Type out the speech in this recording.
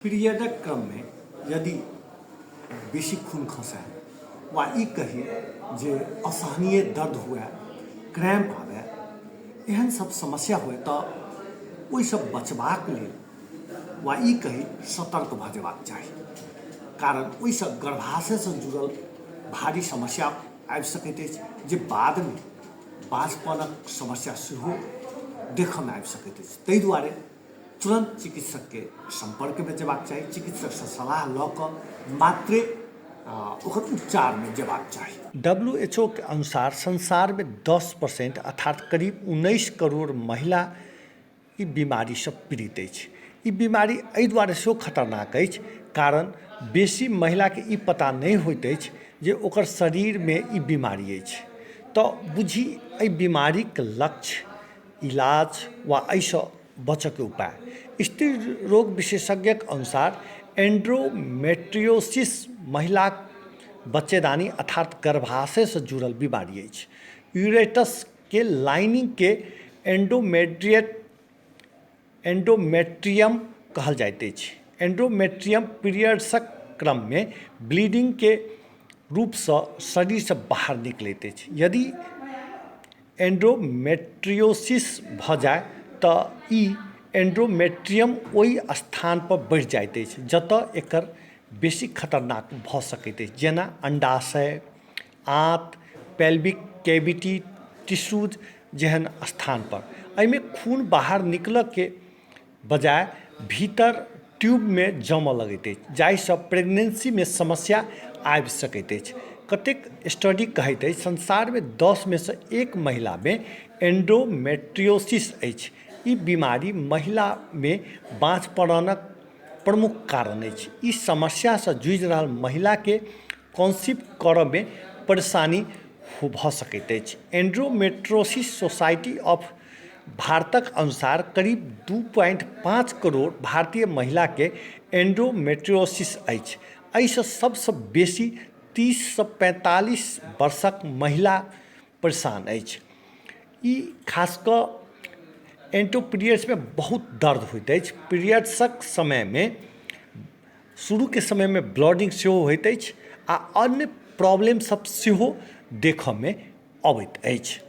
पीरियडक क्रममे यदि बेसी खून खसय वा ई कही जे असहनीय दर्द हुए, क्रैम्प आबय, एहन सब समस्या हुए तऽ ओहिसँ बचबाक लेल वा ई कही सतर्क भऽ जेबाक चाही, कारण ओहिसँ गर्भाशयसँ जुड़ल भारी समस्या आबि सकैत अछि जे बादमे बाँझपनक समस्या सेहो देखयमे आबि सकैत अछि। ताहि दुआरे तुरन्त चिकित्सकके सम्पर्कमे जेबाक चाही, चिकित्सकसँ सलाह लऽ कऽ मात्रे ओकर उपचारमे जेबाक चाही। डब्ल्यू एच ओ के अनुसार संसारमे 10% अर्थात करीब 19 करोड़ महिला ई बीमारीसँ पीड़ित अछि। ई बीमारी एहि दुआरे सेहो खतरनाक अछि कारण बेसी महिलाके ई पता नहि होइत अछि जे ओकर शरीरमे ई बीमारी अछि। तऽ बुझी एहि बीमारीके लक्ष्य, इलाज वा एहिसँ बचऽके उपाय। स्त्री रोग विशेषज्ञक अनुसार एंडोमेट्रियोसिस महिलाक बच्चेदानी अर्थात गर्भाशयसँ जुड़ल बीमारी अछि। यूरेटसके लाइनिंगके एंडोमेट्रियम कहल जाइत अछि। एंडोमेट्रियम पीरियड्सक क्रममे ब्लीडिंगके रूपसँ शरीरसँ बाहर निकलैत अछि। यदि एंडोमेट्रियोसिस भऽ जाय तऽ ई एंडोमेट्रियम ओहि स्थानपर बढ़ि जाइत अछि जतय एकर बेसी खतरनाक भऽ सकैत अछि, जेना अण्डाशय, आँत, पेल्विक कैविटी, टिश्यूज जेहन स्थानपर। एहिमे खून बाहर निकलऽके बजाय भीतर ट्यूबमे जमऽ लगैत अछि, जाहिसँ प्रेगनेन्सीमे समस्या आबि सकैत अछि। कतेक स्टडी कहैत अछि संसारमे 10मेसँ 1 महिलामे एंडोमेट्रियोसिस अछि। ई बीमारी महिलामे बाँझपनक प्रमुख कारण अछि। ई समस्यासँ जूझि रहल महिलाके कॉन्सीव करऽमे परेशानी भऽ सकैत अछि। एंडोमेट्रियोसिस सोसाइटी ऑफ भारतक अनुसार करीब 2.5 करोड़ भारतीय महिलाके एंडोमेट्रियोसिस अछि। एहिसँ सबसँ बेसी 30सँ 45 वर्षक महिला परेशान अछि। ई खास कऽ एंटो पीरियड्समे बहुत दर्द होइत अछि। पीरियड्सक समयमे शुरूके समयमे ब्लडिंग सेहो होइत अछि आ अन्य प्रॉब्लम सब सेहो देखऽमे अबैत अछि।